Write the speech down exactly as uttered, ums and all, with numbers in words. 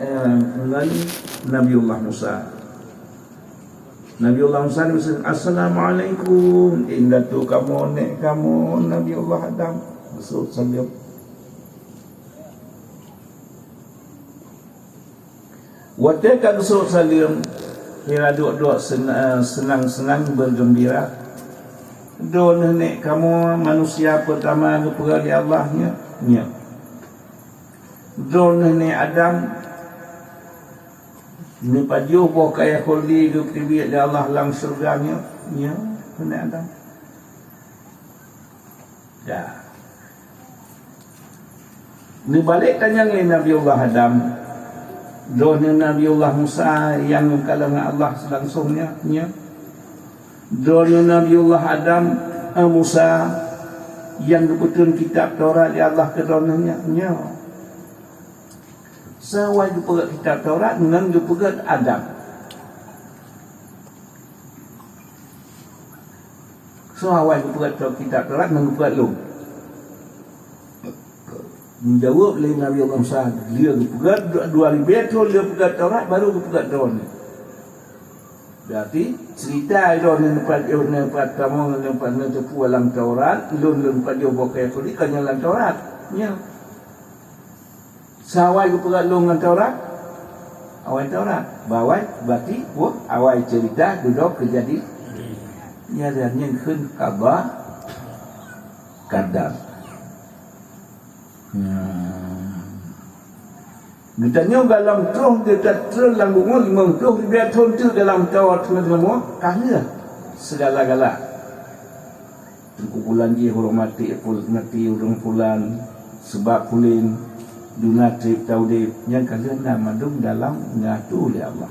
ngon Nabiullah Musa. Nabiullah Musa geuseuôt, "Assalamualaikum, indatu kamoe, nék kamoe, Nabiullah Adam." Geuseuôt saleuem. Watée ka geuseuôt saleuem, sira duek-duek sen-, eh, seunang-seunang, bergembira. "Droeneuh nék kamoe manusia peurtama geupeugah lé Allah nyoe, nyoe. Droeneuh nék Adam neupajoh boh kayée khuldi geupeubiet lé Allah lam syeuruga nyoe, nyoe, droeneuh nék Adam." Ya. Neubalek tanyong lé Nabiullah Adam, "Droeneuh Nabiullah Musa nyang geukalon ngon Allah langsong nyoe, nyoe? Droeneuh Nabiullah Adam, eh, Musa nyang geupeutrön kitab Taurat lé Allah keu droeneuh nyoe, nyoe?" Soe awai geupeugét kitab Taurat ngon geupeugét Adam? Soe awai geupeugét kitab Taurat ngon geupeugét lôn? Geujaweueb lé Nabi Allah Musa, "Lheueh geupeugét, dua ribée thon lheueh peugét Taurat, baru geupeugét droeneuh." Berarti cerita droeneuh neupajoh, neupatamong, neupa-, neuteupeue lam Taurat, lôn, lôn pajoh boh kayée khuldi ka nyan lam Taurat. Nyoe. Soe awai geupeugét lôn ngon Taurat? Awai Taurat. Bah awai, berarti, wah, awai cerita dudoe keujadi. Nyan, nyan kheun qada qadar. Hmm. Geutanyoe gohlom troh geutatreun lam bumoe limong ploh ribée thon teuk dalam toa teungoh-teungoh, ka lheueh sigala-gala. Teungku Pulan jih horeumat maté ureuëng Pulan, sabab pulan duna treb taudeb, nyang ka lheueh na mandum dalam ngeuratu lé Allah.